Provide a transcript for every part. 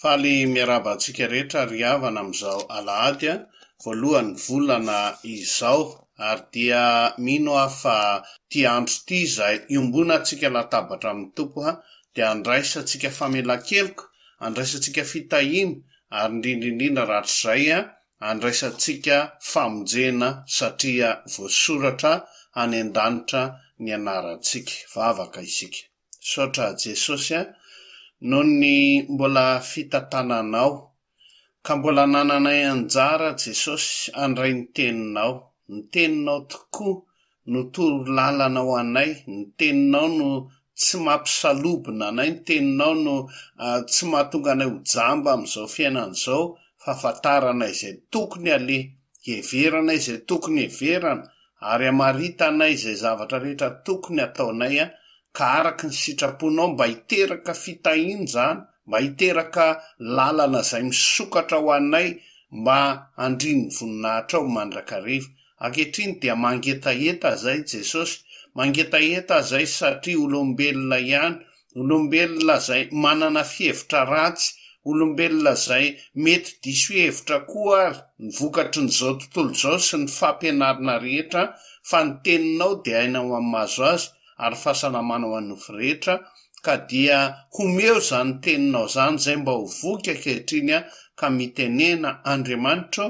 Faly miarahaba antsika rehetra ry havana amin'izao alahady voalohan'ny volana izao ary dia mino aho fa ity andro ity izay iombonantsika latabatra amin'ny Tompo dia andraisantsika famelan-keloka, andraisantsika fitahiana ary indrindra indrindra rahatrizay andraisantsika famonjena satria voasoratra any an-danitra ny anarantsika. Vavaka isika. Misaotra Jesosy a, noho ny mbola fitantananao, ka mbola anananay anjara Jesosy handray ny teninao, ny teninao tokoa no toro lalana ho anay, ny teninao no tsy mampisalobona anay, ny teninao no tsy mahatonga anay ho jamba amin'izao fiainana izao, fa ahafantaranay izay tokony aleha, hiheveranay izay tokony heverana, ary hamaritanay izay zavatra rehetra tokony hataonay ka araka ny sitraponao mba hiteraka fitahiana izany, mba hiteraka lalana izay misokatra ho anay mba handrin'ny voninahitrao mandrakariva. Ankehitriny dia mangetaheta izay Jesosy, mangetaheta izay satria olombelona ihany, Olombelona izay manana fihevitra ratsy, olombelona izay mety diso hevitra koa ary ny vokatrin'izao tontolo izao sy ny fampianarana rehetra fa ny teninao dia aina ho an'ny mahazo azy ary fahasalamana ho an'ny nofo rehetra ka dia homeo izany teninao izany izay mba ho voky ankehitriny ka mitenena Andriamanitro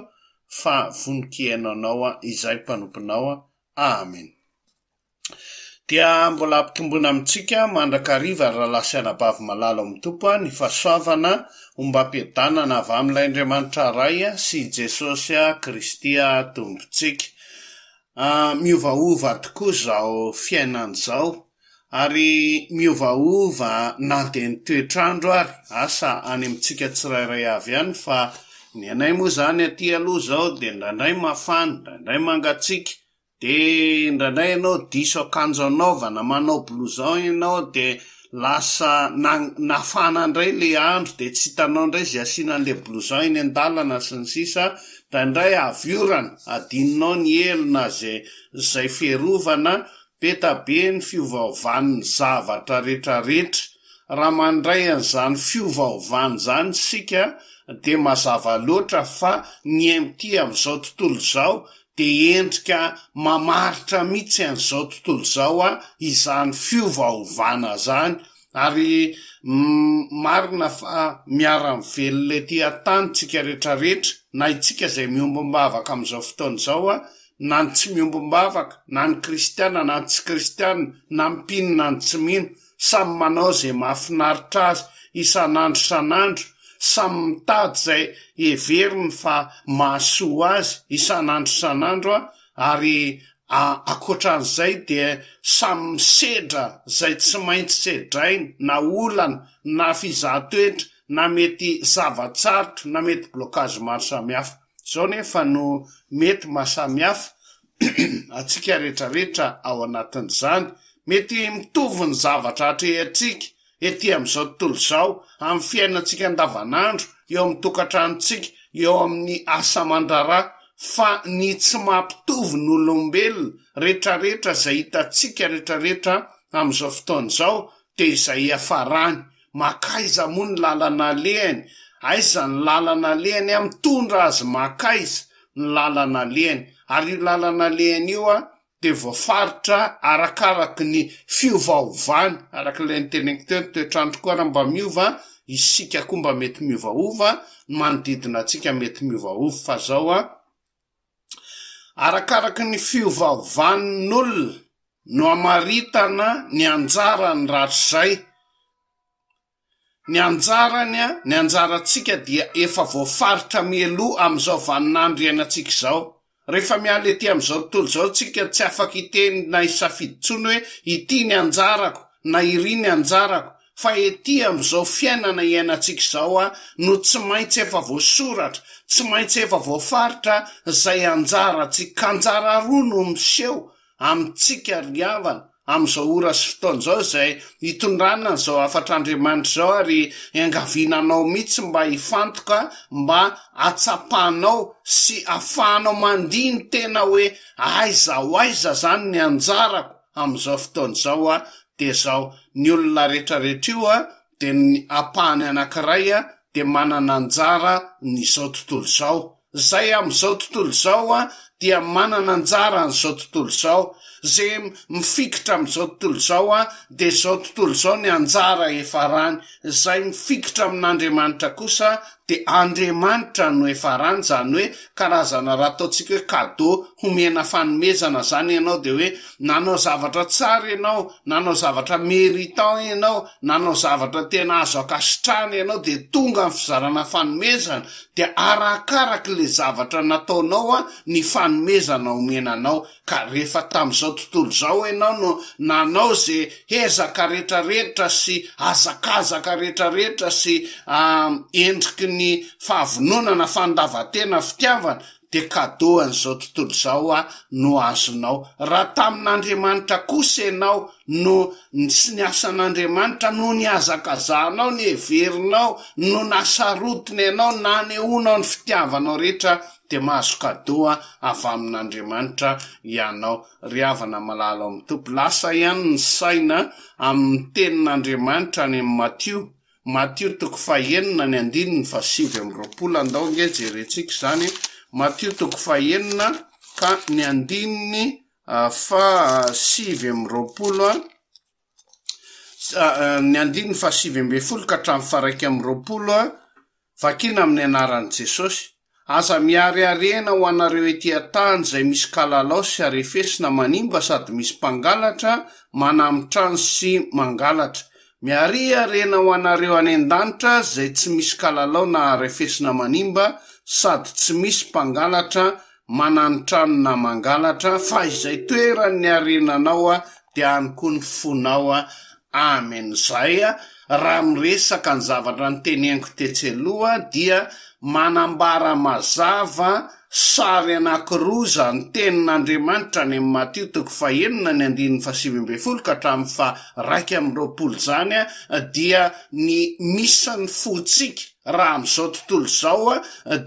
fa vonon-kihaino anao izay mpanomponao Amen. Dia mbola ampitomboina amintsika mandrakariva ry rahalahy sy anabavy malala ao amin'ny Tompo ny fahasoavana ombam-piadanana avy amin'ilay Andriamanitra Ray sy i Jesosy Kristy Tompontsika. Miovaova tokoa izao fiainana izao ary miovaova na dia ny toetr'andro ary, asa any amintsika tsirairay avy any fa ny anay moa izany aty aloha izao dia indraindray mafana, indraindray mangatsiaka, De indraindray ianao diso akanjo anaovana, manao blouson ianao de lasa na- nafana indray le andro de tsy hitanao indray ze asiana an'le blouson eny an-dalana sy ny sisa, indraindray avy orana, adinonao ny elo na ze zay fiarovana, be da be ny fiovaovan'ny zavatra retraretra, raha mandray an'izany fiovaovana izany isika de mazava loatra fa ny MT amin'izao tontolo izao dia endrika mamaritra mihitsy an'izao tontolo izao izany fiovaovana izany ary marina fa miara-mivelona ety an-tany tsika rehetrarehetra na itsika izay miombom-bavaka amin'izao fotoana izao na ny tsy miombom-bavaka na ny kristiana na ny tsy kristiana na ny mpino na ny tsy mino Samy manao izay mahafinaritra azy isan'andro isan'andro, samy mitady izay heveriny fa mahasoa azy isan'andro isan'andro ary ankoatran'izay dia samy misedra izay tsy maintsy sedrainy na olana na fizahan-toetra na mety zava-tsarotra na mety blocage maro samihafa. Izao nefa no mety mahasamihafa antsika rehetrarehetra ao anatin'izany. Mety mitovy ny zavatra atrehantsika ety amin'izao tontolo izao, amin'ny fiainantsika andavanandro, eo amin'ny tokantranontsika, eo amin'ny asa aman-draharaha, fa ny tsy mampitovy ny olombelona rehetrarehetra izay hitantsika rehetrarehetra amin'izao fotoana izao dia izay hiafarany. Makaiza moa ny lalana alehany? Aiza ny lalana alehany an? Mitondra azy makaiza ny lalana alehany? Ary io lalana alehany io an dia voafaritra arakaraky ny fiovaovany, araka ilay noteneniko teo, ny toetr'andro koa ary mba miova, isika koa mba mety miovaova, ny manodidina antsika mety miovaova, fa zao an, Arakaraky ny fiovaovan'olona no amaritana ny anjarany rahatrizay. Ny anjarany, ny anjarantsika dia efa voafaritra mialoha amin'izao vaninandro iainantsika izao. Rehefa miala ety amin'izao tontolo izao tsika tsy afaka hiteny na hisafidy intsony hoe ity ny anjarako na iry ny anjarako fa ety amin'izao fiainana iainantsika izao no tsy maintsy efa voasoratra, tsy maintsy efa voafaritra izay anjarantsika. Ka anjara roa no miseho amintsika ry havana amin'izao ora sy fotoana izao izay hitondrana an'izao hafatr'Andriamanitra izao ary iangaviana anao mihitsy mba hifantoka mba hatsapanao sy afahanao mandini-tena hoe aiza ho aiza izany ny anjarako amin'izao fotoana izao dia izao, ny olona rehetra rehetra io dia ny ampahany anankiray dia manana anjara ny izao tontolo izao. Izay amin'izao tontolo izao dia manana anjara an'izao tontolo izao. Izay mifikitra amin'izao tontolo izao dia izao tontolo izao ny anjara efarany. Izay mifikitra amin'Andriamanitra kosa dia Andriamanitra no efarany, izany hoe karazana raha ataontsika hoe cadeau, homena fanomezana izany ianao dia hoe nanao zavatra tsara ianao, nanao zavatra méritant ianao, nanao zavatra tena azo ankasitrahana ianao dia tonga ny fizarana fanomezana dia arakaraky le zavatra nataonao ny fanomezana omena anao. Ka rehefa tamin'izao tontolo izao ianao no nanao ze hezaka retraretra sy hazakazaka retraretra sy endriky ny fahavononana, fandavan-tena, fitiavana, dia cadeau an'izao tontolo izao no azonao. Raha tamin'Andriamanitra kosa ianao no sy ny asan'Andriamanitra no nihazakazahanao, niheverinao, no nasarotiny anao, nanehoanao ny fitiavanao rehetra, dia mahazo cadeau avy amin'Andriamanitra ianao. Ry havana malala ao amin'ny Tompo, lasa ihany ny saina amin'ny tenin'Andriamanitra any amin'ny Matio, Matio toko fahenina ny andininy fahasivy amby 20, andao ange jerentsika izany, Matio toko fahenina ka ny andininy fahasivy amby 20, ny andininy fahasivy ambin'ny folo ka hatramin'ny faha-21, vakina amin'ny anaran'i Jesosy. Aza miariariana ho anareo ety an-tany izay misy kalalao sy harefesina manimba sady misy mpangalatra manamitrano sy mangalatra. Miariariana ho anareo any an-danitra izay tsy misy kalalao na harefesina manimba sady tsy misy mpangalatra mananitrano na mangalatra, fa izay toeran'ny harenanao dia any koa ny fonao. Amen zay raha miresaka ny zavatra noteneniko tetsy aloha dia manambara mazava sary anakiroa izany tenin'Andriamanitra any amin'ny Matio toko fahenina ny andininy fahasivy ambin'ny folo ka hatramin'ny faha-21 izany dia ny misan'ny fontsika raha amin'izao tontolo izao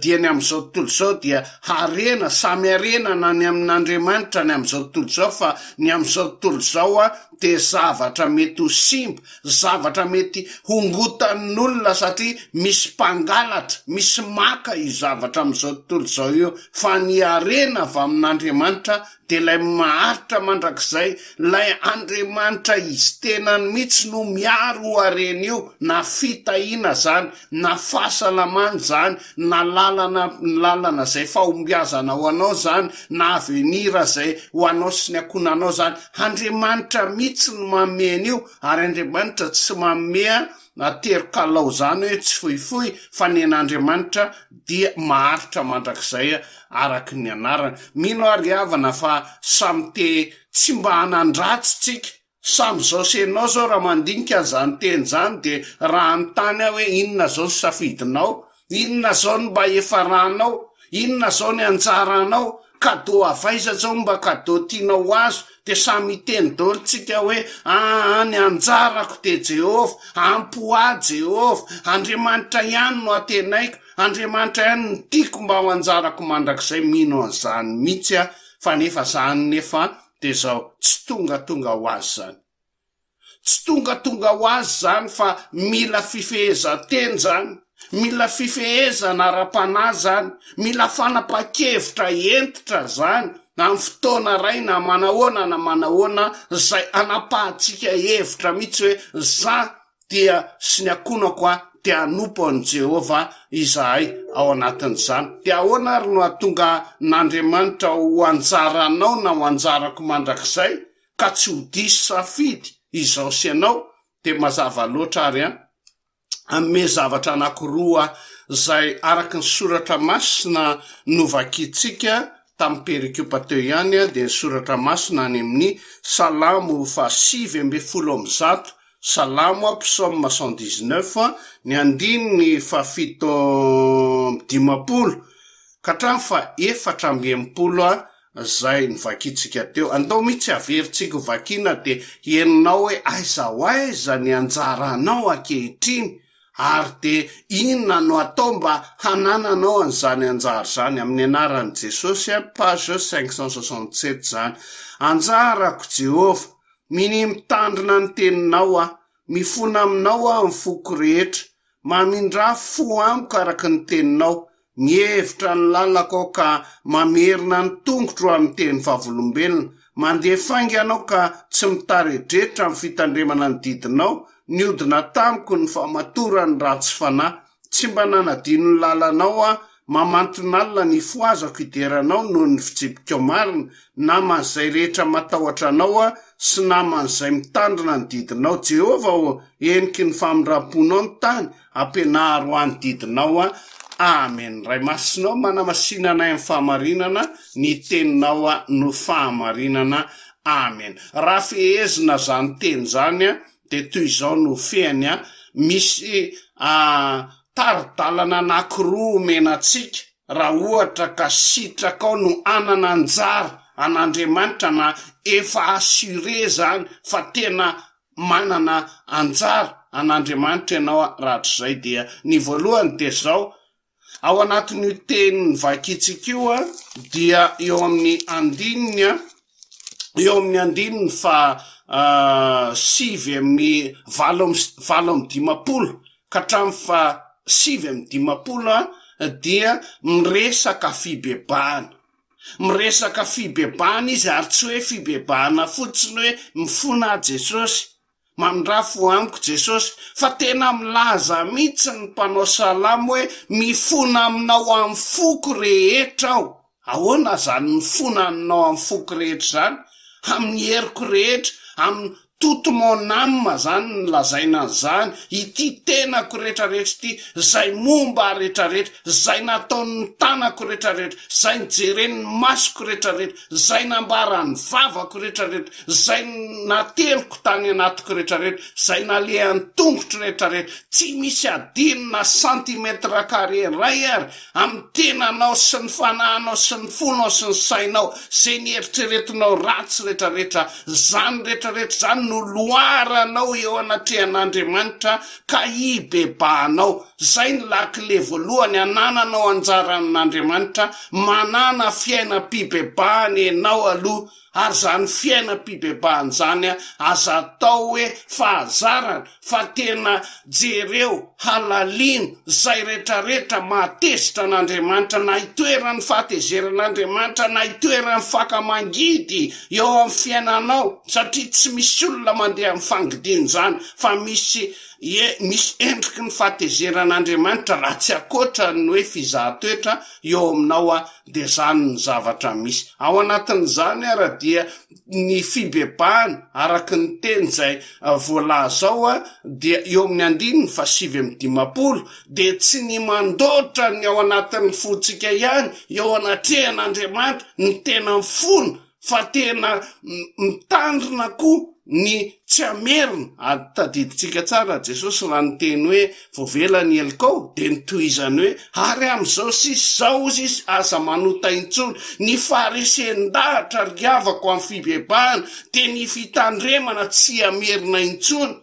dia ny amin'izao tontolo izao dia harena samy harena na ny amin'Andriamanitra ny amin'izao tontolo izao fa ny amin'izao tontolo izao dia zavatra mety ho simba, zavatra mety hongotan'olona satria misy mpangalatra, misy maka io zavatra amin'izao tontolo izao io, fa ny harena avy amin'Andriamanitra dia ilay maharitra mandrakizay, ilay Andriamanitra Izy tenany mihitsy no miaro io harena io, na fitahiana izany, na fahasalamana izany, na lalana lalana izay fahombiazana ho anao izany, na avenir izay ho anao sy ny ankohonanao izany, Andriamanitra mihitsy no manome an'io, ary Andriamanitra tsy manome aterin-kalao izany hoe tsy fohifohy, fa ny an'Andriamanitra dia maharitra mandrakizay araka ny anarany. Mino aho ry havana fa samy te tsy mba hanan-dratsy tsika, samy izao sy ianao izao raha mandinika an'izany teny izany dia raha hanontany aho hoe inona izao ny safidinao, Inona zao no mba hiafaranao? Inona zao ny anjaranao? Cadeau avy aiza zao no mba cadeau tianao ho azo? Dia samy hiteny daholo tsika hoe aa ny anjarako dia Jehovah, ampy ho ahy Jehovah, Andriamanitra ihany no antenaiko, Andriamanitra ihany no tiako mba ho anjarako mandrakizay, mino an'izany mihitsy aho fa nefa zany nefa dia zao, tsy tongatonga ho azy zany. Tsy tongatonga ho azy izany fa mila fifehezan-tena izany, mila fifehezana ara-panahy izany, mila fanapahan-kevitra hentitra izany amin'ny fotoana iray na manahoana na manahoana izay anapahantsika hevitra mihitsy hoe za dia sy ny ankohonako aho dia hanompo an'i Jehovah izahay ao anatin'izany. Dia ahoana ary no hahatonga an'Andriamanitra ho anjaranao na ho anjarako mandrakizay? ka tsy ho diso safidy izao sy ianao dia mazava loatra ary an, hanome zavatra anankiroa izay araka ny soratra masina novakintsika tamin'ny perikopa teo ihany dia ny soratra masina any amin'ny Salamo faha-119, Salamo, Psaume 119, ny andininy faha-57 ka hatramin'ny faha-64 Zay novakintsika teo. Andao mihitsy averintsika ho vakiana dia henonao hoe aiza ho aiza ny anjaranao ankehitriny ary dia inona no atao mba hanananao an'izany anjara izany. Amin'ny anaran'i Jesosy, page 567 izany. Anjarako Jehovah, minia mitandrina ny teninao aho, mifona aminao aho amin'ny foko rehetra. Mamindrà fo amiko araka ny teninao. Mihevitra ny lalako aho ka mamerina ny tongotro amin'ny teny vavolombelona. Mandeha faingana aho ka tsy mitaredretra amin'ny fitandremana ny didinao. Niodina tamiko ny famatoran'ny ratsy fanahy. Tsy mba nanadino ny lalanao aho. Mamanton'alina ny hifohazako hidera anao noho ny fitsipikao marina. Naman'izay rehetra matahotra anao aho sy naman'izay mitandrina ny didinao. Jehovah ô, heniky ny famindram-ponao ny tany, Ampianaro ahy ny didinao aho. Amen. Ray Masina ô, manamasina anay amin'ny fahamarinana, ny teninao no fahamarinana. Amen. Raha fehezina izany teny izany dia toy izao no fehiny, misy tari-dalana anankiroa omena antsika raha ohatra ka sitrakao no hanana anjara an'Andriamanitra na efa assuré izany fa tena manana anjara an'Andriamanitra ianao rahatrizay dia ny voalohany dia izao, ao anatin'io teny novakintsika io dia eo amin'ny andininy eo amin'ny andininy faha sivy amby valo amby 58 ka hatramin'ny faha 59 dia miresaka fibebahana. Miresaka fibebahana izy ary tsy hoe fibebahana fotsiny hoe mifona aho Jesosy, mamindrà fo amiko Jesosy, fa tena milaza mihitsy ny mpanao salamo hoe mifona aminao amin'ny foko rehetra aho. Ahoana izany mifona aminao amin'ny foko rehetra izany? Amin'ny heriko rehetra, amin'ny Toute mon âme zany ny lazaina an'izany, ity tenako retraretra ity, zay momba ahy retraretra, zay nataon'ny tanako retraretra, zay nojeren'ny masoko retraretra, zay nambaran'ny vavako retraretra, zay nateliko tany anatiko retraretra, zay nalehan'ny tongotro retraretra, tsy misy adino na centimètre carré iray ary amin'ny tenanao sy ny fanahinao sy ny fonao sy ny sainao, izay nieritreretinao ratsy retraretra, izany retraretra izany no loharanao eo anatrehan'Andriamanitra ka hibebahanao. Izay ny lakile voalohany anananao anjara amin'Andriamanitra, manàna fiainam-pibebahana ianao aloha Ary izany fiainam-pibebahana izany aza atao hoe fahazarana fa tena jereo, halalino, izay retraretra mahatezitra an'Andriamanitra na itoeran'ny fahatezeran'Andriamanitra na itoeran'ny faka mangidy eo amin'ny fiainanao satria tsy misy olona mandeha amin'ny fangidiana izany fa misy misy endriky ny fahatezeran'Andriamanitra raha tsy ankoatra ny hoe fizahan-toetra eo aminao Dia izany ny zavatra misy. Ao anatin'izany ara dia ny fibebahana araka ny teny izay voalaza ao dia eo amin'ny andininy faha-59 dia tsy ny mandoatra ny ao anatin'ny fontsika ihany eo anatrehan'Andriamanitra ny tena mifona fa tena mitandrina koa ny tsy hamerina, ary tadidintsika tsara Jesosy raha niteny hoe voavela ny helokao dia nitohizany hoe ary amin'izao sisa izao hozy izy aza manota intsony, ny faharesen-dahatra ry havako amin'ny fibebahana dia ny fitandremana tsy hamerina intsony.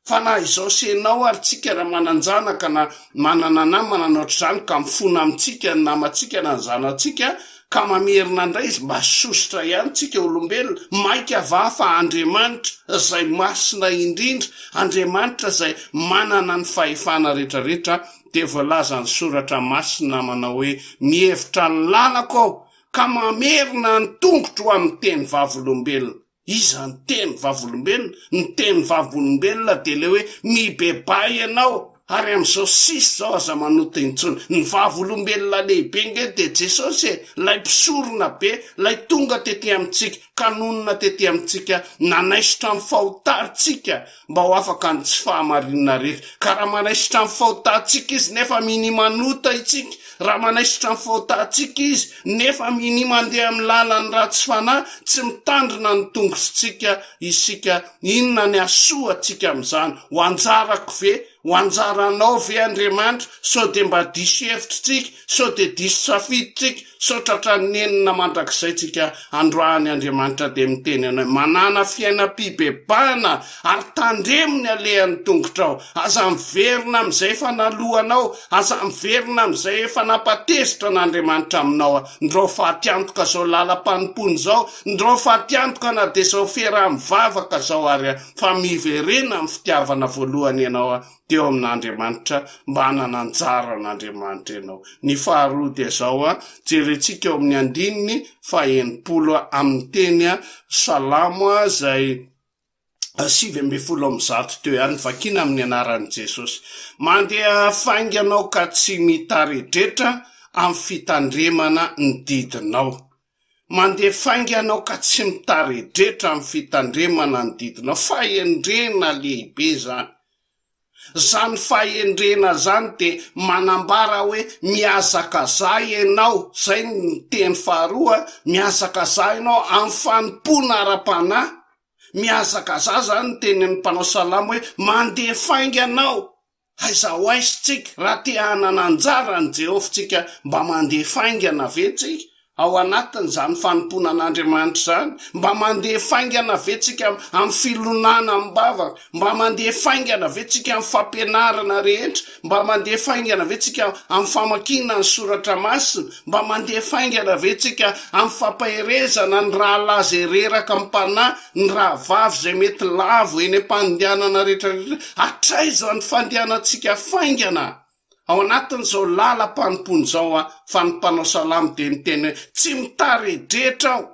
Fa na izao sy enao ary tsika raha manan-janaka na manana namana na ohatr'izany ka mifona amintsika ny namantsika na ny zanatsika ka mamerina indray izy mba sosotra ihany tsika olombelona, maika va fa Andriamanitra izay masina indrindra, Andriamanitra izay manana ny fahefana retraretra dia voalazan'ny soratra masina manao hoe mihevitra ny lalako aho ka mamerina ny tongotro ho amin'ny teny vavolombelona. Iza ny teny vavolombelona? Ny teny vavolombelona dia ilay hoe mibebaha ianao ary amin'izao sisa izao aza manota intsony. Ny vavolombelona lehibe ange dia Jesosy e, ilay mpisorona be, ilay tonga tety amintsika, ka nonina tety amintsika, nanaisotra ny fahotantsika mba ho afaka ny tsy fahamarinana rehetra. Ka raha manaisotra ny fahotantsika Izy nefa minia manota isika, raha manaisotra ny fahotantsika Izy nefa minia mandeha amin'ny lalan'ny ratsy fanahy, tsy mitandrina ny tongotritsika isika, inona ny hasoa antsika amin'izany? Ho anjarako ve? Ho anjaranao ve Andriamanitra? Sao dia mba diso hevitra tsika? Sao dia diso safidy tsika? Sao tratran'ny nenina mandrakizay tsika? Androany Andriamanitra dia miteny anao hoe, Manàna fiainam-pibebahana ary tandremo ny alehan'ny tongotrao. Aza miverina amin'izay efa naloanao, aza miverina amin'izay efa nampatezitra an'Andriamanitra aminao. Ndrao faty antoka izao lalam-panompoana izao, ndrao faty antoka na dia izao fiaraha-mivavaka izao ary, fa miverena amin'ny fitiavana voalohany ianao. Teo amin'Andriamanitra mba hanana anjara an'Andriamanitra ianao. Ny faharoa dia izao, jerentsika eo amin'ny andininy faha-60 amin'ny teny Salamo izay 119 teo ihany, vakina amin'ny anaran'i Jesosy. Mandeha faingana aho ka tsy mitaredretra amin'ny fitandremana ny didinao. Mandeha faingana aho ka tsy mitaredretra amin'ny fitandremana ny didinao. Fahendrena lehibe izany. Izany fahendrena izany dia manambara hoe mihazakazaha ianao, izay ny teny faharoa, mihazakazaha ianao amin'ny fanompoana ara-panahy. Mihazakazaha izany ny tenin'ny mpanao salamo hoe mandeha faingana aho. Aiza ho aiza tsika? Raha te hanana anjara an'i Jehovah tsika, mba mandeha faingana ve tsika ao anatin'izany fanompoana an'Andriamanitra izany? Mba mandeha faingana ve tsika amin'ny filonana amim-bavaka? Mba mandeha faingana ve tsika amin'ny fampianarana rehetra? Mba mandeha faingana ve tsika amin'ny famakiana ny soratra masina? Mba mandeha faingana ve tsika amin'ny fampaherezana ny rahalahy izay reraka am-panahy ny rahavavy izay mety lavo eny am-pandehanana rehetra rehetra, hatraiza ny fandehanantsika faingana ao anatin'izao lalam-panompoana izao aho, fa ny mpanao salamo dia niteny hoe, tsy mitaredretra aho,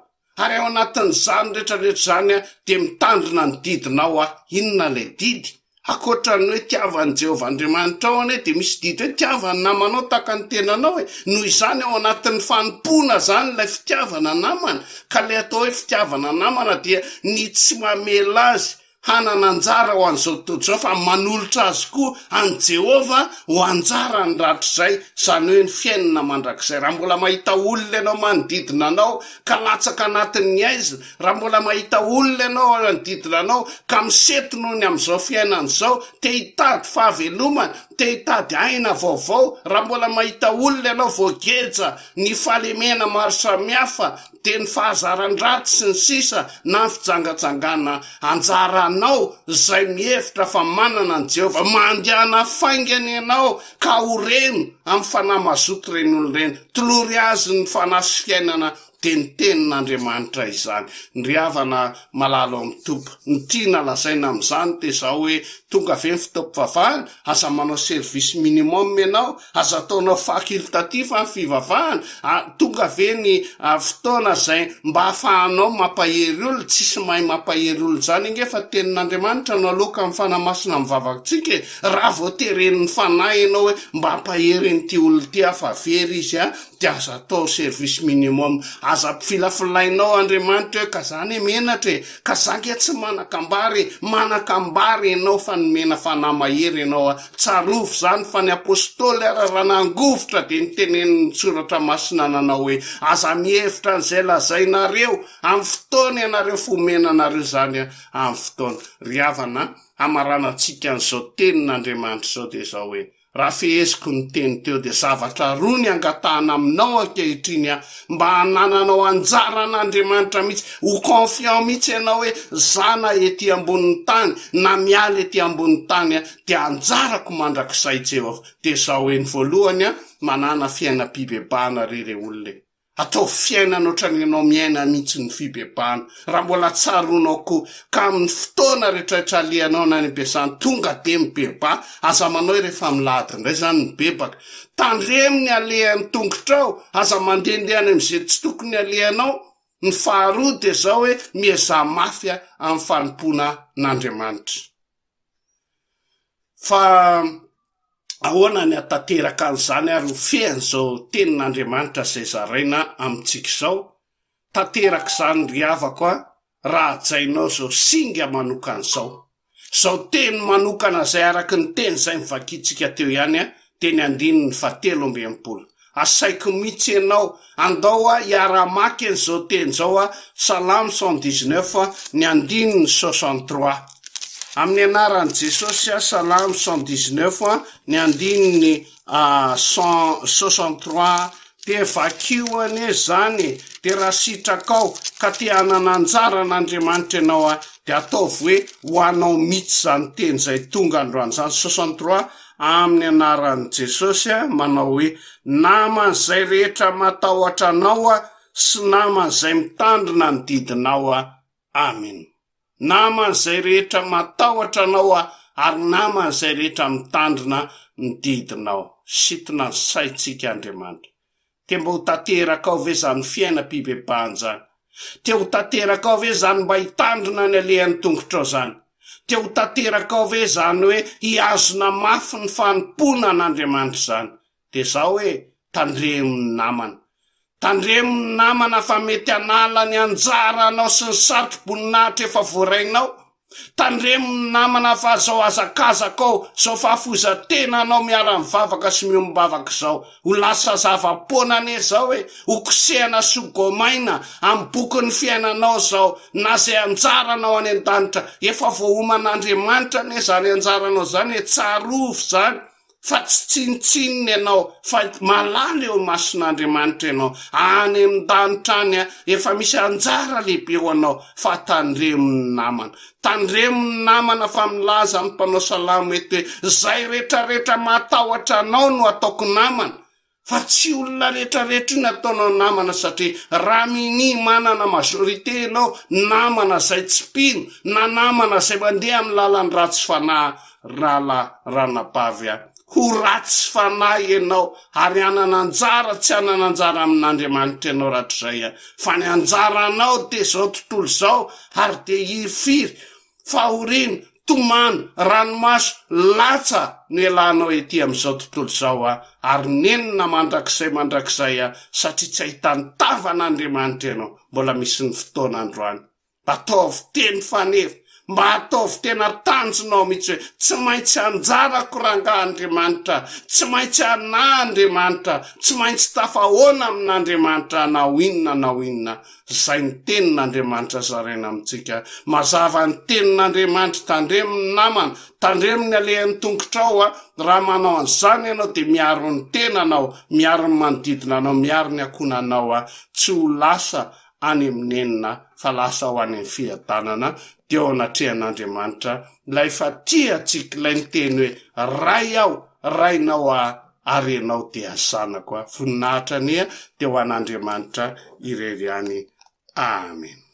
ary ao anatin'izany rehetra rehetra izany aho dia mitandrina ny didinao aho. Inona ilay didy? Ankoatra ny hoe tiava an'i Jehovah Andriamanitrao anie dia misy didy hoe tiava ny namanao tahaka ny tenanao e! Noho izany ao anatin'ny fanompoana izany ilay fitiavana namana, ka ilay atao hoe fitiavana namana dia ny tsy mamela azy hanana anjara ho an'izao tontolo izao fa manolotra azy koa an'i Jehovah ho anjarany rahatrizay, izany hoe ny fiainana mandrakizay. Raha mbola mahita olona ianao manodidina anao ka latsaka anatin'ny haizina, Raha mbola mahita olona ianao hanodidina anao ka misento noho ny amin'izao fiainana izao, te hitady fahavelomana, te hitady aina vaovao, raha mbola mahita olona ianao voageja ny fahalemena maro samihafa, dia ny fahazaran-dratsy sy ny sisa na ny fijangajangana, anjaranao izay mihevitra fa manana an'i Jehovah. Mandehana faingana ianao ka horeno amin'ny fanahy mazoto ireny olona ireny. Tolory azy ny fanahy sy fiainana Dia ny tenin'Andriamanitra izany. Ry havana malala ao amin'ny Tompo, ny tiana lazaina amin'izany dia izao hoe, tonga ve ny fotoam-pivavahana? Aza manao service minimum ianao, aza ataonao facultatif ny fivavahana, tonga ve ny fotoana izay mba ahafahanao mampahery olona, tsisy mahay mampahery olona izany ange fa tenin'Andriamanitra no aloka amin'ny Fanahy Masina amin'ny vavakantsika e, raha vao teren'ny Fanahy ianao hoe mba ampahery an'ity olona ity aho fa very izy an, Dia aza atao service minimum. Aza ampifilafilainao Andriamanitra hoe ka za anie menatra e, ka za nge tsy manan-kambara e, manan-kambara ianao fa nomena fanahy mahery ianao a, tsarovy izany fa ny apostoly ara raha nangovitra dia nitenenin'ny soratra masina nanao hoe aza mihevitra an'izay lazainareo amin'ny fotoana ianareo fa omena anareo izany amin'ny fotoana. Ry havana a, hamaranantsika an'izao tenin'Andriamanitra izao dia izao hoe, Raha feheziko ny teny teo dia zavatra roa ny angatahana aminao ankehitriny aho, mba hanananao anjara an'Andriamanitra mihitsy, ho confiant mihitsy ianao hoe za na ety ambonin'ny tany na miala ety ambonin'ny tany aho dia anjarako mandrakizay Jehovah. Dia izao hoe ny voalohany an, manàna fiainam-pibebahana re re olona e. Ataovy fiainana ohatran'ny ianao miaina mihitsy ny fibebahana. Raha mbola tsaroanao koa ka amin'ny fotoana rehetrarehetra alehanao na any am-piasana, tonga dia mibebaha. Aza manao hoe rehefa milahady indray izany mibebaka. Tandremo ny alehan'ny tongotrao, aza mandehandeha any amin'izay tsy tokony alehanao. Ny faharoa dia izao hoe miezaha mafy amin'ny fanompoana an'Andriamanitra. Fa ahoana ny hahatanteraka an'izany ary ho fean'izao tenin'Andriamanitra izay zaraina amintsika izao? Tanteraka izany ry havako a, raha hajainao izao singa manokana izao. Izao teny manokana izay araka ny teny izay novakintsika teo ihany a, dia ny andininy fahatelo amby enimpolo. Asaiko mihitsy ianao, andao a hiara-hamaky an'izao teny izao a, Salamo 119 ny andininy 63. Amin'ny anaran'i Jesosy a, Salamo 119 ny andininy 163, dia vakio anie izany e, dia raha sitrakao ka te hanana anjara an'Andriamanitra ianao a, dia ataovy hoe ho anao mihitsy izany teny izay tonga androany izany, 63, Amin'ny anaran'i Jesosy aho manao hoe, naman'izay rehetra matahotra Anao aho sy naman'izay mitandrina ny didinao aho. Amena. Naman'izay rehetra matahotra Anao aho ary naman'izay rehetra mitandrina ny didinao. Sintona ny saintsika Andriamanitra. Te mba ho tanteraka ao ve izany fiainam-pibebahana izany? Te ho tanteraka ao ve izany mba hitandrina ny alehan'ny tongotrao izany? Te ho tanteraka ao ve izany hoe hihazona mafy ny fanompoana an'Andriamanitra izany? Dia izao hoe, tandremo ny namana. Tandremo ny namana fa mety hanala ny anjaranao sy ny satro-boninahitra efa voarainao. Tandremo ny namana fa zao hazakazaka ao, zao fahafoizan-tena anao miara-mivavaka sy miombom-bavaka izao. Ho lasa zava-poana anie izao e! Ho kosehana sy ho gomaina amin'ny bokin'ny fiainanao izao, na izay anjaranao any an-danitra. Efa voaoman'Andriamanitra anie izany anjaranao izany e! Tsarovy izany. Fa tsy tsinontsinona ianao, fa malala eo imason'Andriamanitra ianao. Any amin-danitra any, efa misy anjara lehibe ho anao, fa tandremo ny namana. Tandremo ny namana fa milaza ny mpanao salamo eto hoe, Izay rehetrarehetra mahatahotra anao no ataoko namana. Fa tsy olona rehetrarehetra io no ataonao namana satria raha minia manana majorité ianao namana izay tsy mpino na namana izay mandeha amin'ny lalan'ny ratsy fanahy rahalahy ranabavy a! Ho ratsy fanahy ianao ary hanana anjara tsy hanana anjara amin'Andriamanitra ianao rahatrizay a! Fa ny anjaranao dia izao tontolo izao ary dia hirifiry Fahoriana, tomany, ranomaso, latsa no ialànao ety amin'izao tontolo izao a, ary nenina mandrakizay mandrakizay a, satria tsy ahitany tavan'Andriamanitra ianao, mbola misy ny fotoana androany. Ataovy teny faneva, mba ataovy tena tanjonao mihitsy hoe tsy maintsy anjarako rangaha Andriamanitra, tsy maintsy anà Andriamanitra, tsy maintsy tafahoana amin'Andriamanitra na ho inona na ho inona. Izay ny tenin'Andriamanitra zaraina amintsika. Mazava ny tenin'Andriamanitra, tandremo ny namana, tandremo ny alehan'ny tongotrao a, raha manao an'izany ianao dia miaro ny tenanao, miaro ny manodidina anao, miaro ny ankohonanao a, tsy ho lasa any amin'ny nenina fa lasa ho any amin'ny fiadanana, dia eo anatrehan'Andriamanitra, ilay efa tia antsika, ilay niteny hoe, Ray aho, Rainao aho, ary ianao dia zanako aho. Voninahitra anie dia ho an'Andriamanitra irery ihany. Amena.